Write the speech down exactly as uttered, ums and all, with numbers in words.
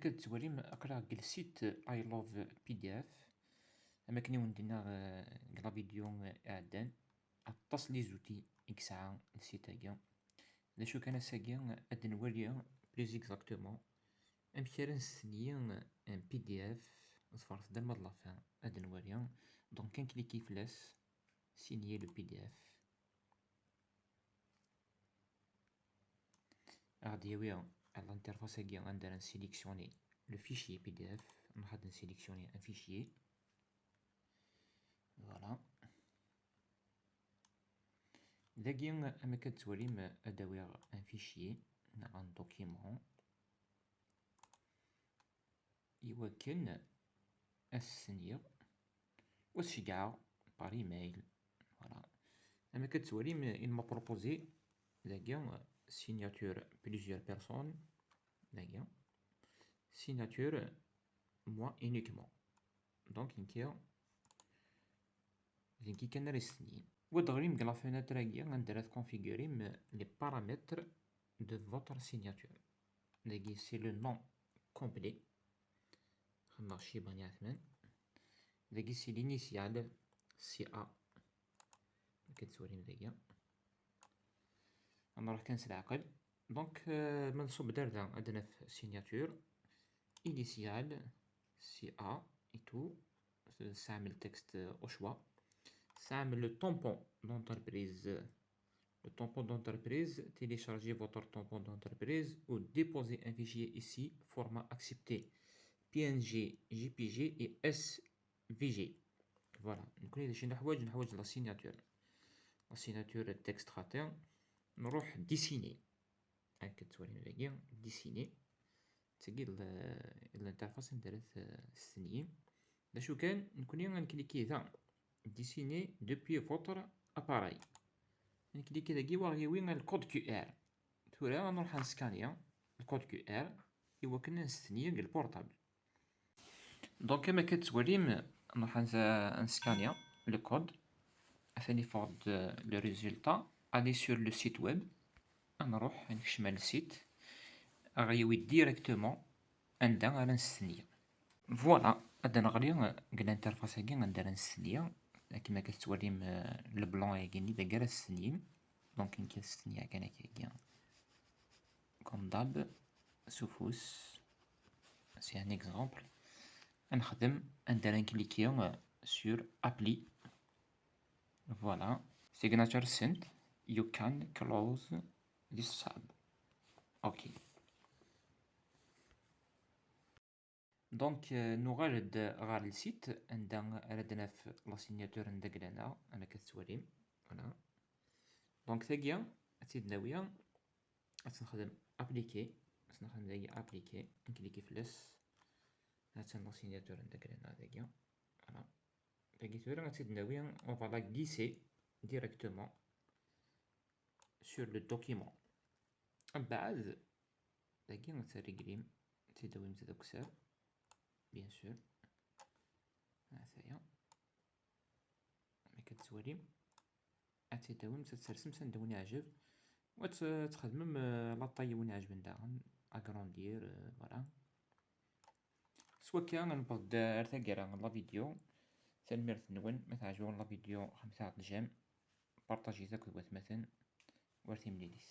Akka d-tettwalim, aql-aɣ deg le site I love P D F. Am akken i wen-d-nniɣ, eh, deg la vidéo, eh, iɛeddan, aṭas n les outils i yesɛa le site-agi. D acu kan, ass-agi ad nwali plus exactement amek ara nstenyi un P D F. Ḍefret-d alma d la fin ad nwali. Donc, ad nklikki fell-as, signer le P D F. Ad ɣ-d-yawi ɣer l'interface-agi anda ara nsélectionner le fichier P D F. Nruḥ ad nsélectionner un fichier. Voilà. Dagi, am akka d-tettwalim, ad d-awiɣ un fichier neɣ un document i wakken ad s-stenyiɣ u ad s-ceggɛeɣ par email. Voilà. Am akka d-tettwalim, il m'a proposé dagi signature plusieurs personnes, dagi signature moi uniquement. Donc, nekki d nekki kan ara yestennyen. Wa d-ɣlim deg la fenêtre-agi anda ara tconfigurim les paramètres de votre signature. Dagi, c'est le nom complet. Xedmeɣ Cibani Ɛetman. Dagi, c'est l'initiale, C A. Akka d-tettwalim dagi. Ad nruḥ kan s leɛqel. Donc, euh, ma nṣubb-d ar da, ad naf signature, initiale, C A et tout. Tesɛam le texte au choix. Tesɛam le tampon d'entreprise. Le tampon d'entreprise, téléchargez votre tampon d'entreprise ou déposez un fichier ici, format accepté, P N G, J P G et S V G. Voilà. Nekkni d acu i neḥwaǧ? Neḥwaǧ la signature. La signature, texte xaṭi. Nruḥ dessiner. Akka d-tettwalim dagi, dessiner. Tagi l-, l'interface anda ara t-, testenyim. D acu kan, nekkni ad nklikki da, dessiner depuis votre appareil. Ad nklikki dagi, wa ɣ-yawi ar le code Q R. Tura ad nruḥ ad nskani le code Q R i wakken ad nesteni deg le portable. Donc, am akka tettwalim, nruḥ ad nskani le code. Atan yeffeɣ-d le résultat. Allez sur le site web. Ad nruḥ ad nekcem ar le site. Ad ɣ-yawi directement anda ara nesteni. Voilà, ad neɣli deg l'interface-agi anda ara nesteni. Akken akka tettwalim, euh, le blanc-agi-nni dagi ara testenyim. Donc, nekk ad stenyiɣ kan akka-agi. Comme d'hab, s ufus. C'est un exemple. Ad nexdem anda ara nklikki, euh, sur apply. Voilà. Signature sent. You can close this tab. Ok. Donc, euh, nuɣal-d ɣer le site anda ara d-naf la signature n dagla-nneɣ, am akka tettwalim. Voilà. Donc, tagi, ad tt-id-nawi, ad tt-nexdem appliquer, ad tt-nexdem dagi appliquer, ad nklikki fell-as, ha-tt-an la signature n dagla-nneɣ dagi. Voilà. Dagi tura ad tt-id-nawi, on va la glisser directement sur le document. Mbeɛd, dagi ad tt-rreglim, ad tt-id-tawimt d akessar, bien sûr. Ataya. Amek ad tettwalim. Ad tt-id-tawimt, ad tt-tersemt anda wen-iɛjeb. Wa ad tt-, ad txedmem, euh, la taille i wen-iɛejben daɣen. Agrandir, euh, voilà. S wakka, ad newweḍ-d ar taggara n la vidéo. Tanemmirt-nwen. Ma teɛjeb-awen la vidéo, xedmet-aɣ-d j'aime. Partagez-it akked watmaten. War timlilit.